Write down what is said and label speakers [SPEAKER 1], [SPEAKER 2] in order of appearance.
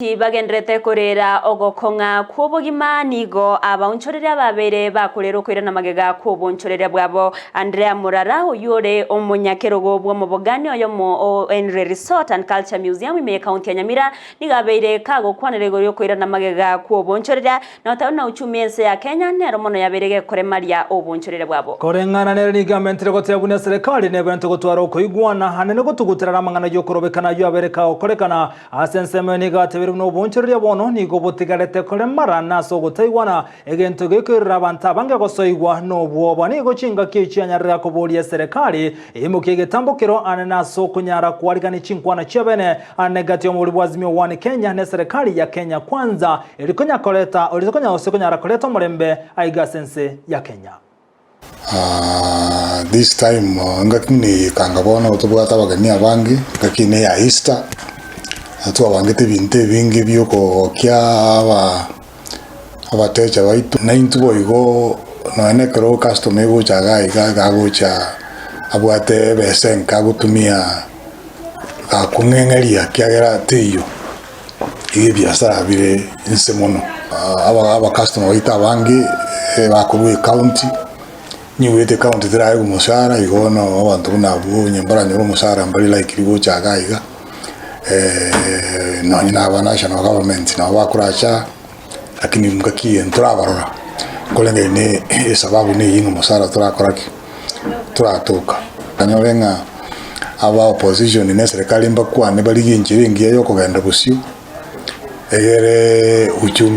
[SPEAKER 1] Tibagendererete koreera ogokong'a kw'obogima, nigo abaonchoreria babeire bakoreera okoirana magega kw'oboonchoreria bwabo. Andrea Murara, oyio ore omonyakerogo bw'omobogani oyomo o Henry Resort and Culture Museum ime y'Ekaunti ya Nyamira, nigo abeire kagokwanera igoro y'okoirana magega kw'oboonchoreria, na goteba buna uchumi y'ense ya Kenya nero mono yabeire gekoremaria oboonchoreria bwabo.
[SPEAKER 2] Koreng'ana nere nigo amentire goteba buna eserekari nebeente gotwara okoigwana ande nogotuguterera amang'ana y'okorobekana ayio abeire kagokorekana. Ase ensemo eye nigo atebirie buna oboonchoreria bono nigo botigarete koremara na ase ogotaigwana, egento gekoirera abanto abange gosoigwa nobwoba. Nigo chingaki echio anyarire koboria eserekari eimokie egetambokero ande na ase okonyara koarigania chinkwana chiabene ande gati y'omobori bwa Azimio One Kenya na eserekari ya Kenya Kwanza eri konya koreta ori konya gose konyara koreta omorembe aiga ase ense ya Kenya.
[SPEAKER 3] This time engaki buna eye ekanga bono tobwate abageni abange, engaki eye neya Easter, na twabangete ebinto ebinge bia okogokia aba abateja baito. Naintwe boigo nonya na ekero customer egocha iga iga iga agocha abwate ebesa enke agotumia gakong'eng'eria ekiagera teiyo, iga ebiasara bire inse mono. Aba abacustomer baito abange bakorwa ecounty, nyigwete ecounty teraegwa omoshahara igo bono abanto buna abwo onye mbaranyore omoshahara mbari likely gocha iga iga, nonye na aba national government nabo bakoracha lakini ngaki eye ntorabarora, korende ne esababu neyio ng'a omoshahara torakora ki? Toratoka. Onyore ng'a aba opposition na eserekari mbakwane barigie enchera engiya ya okogenda bosio, egere uchumi.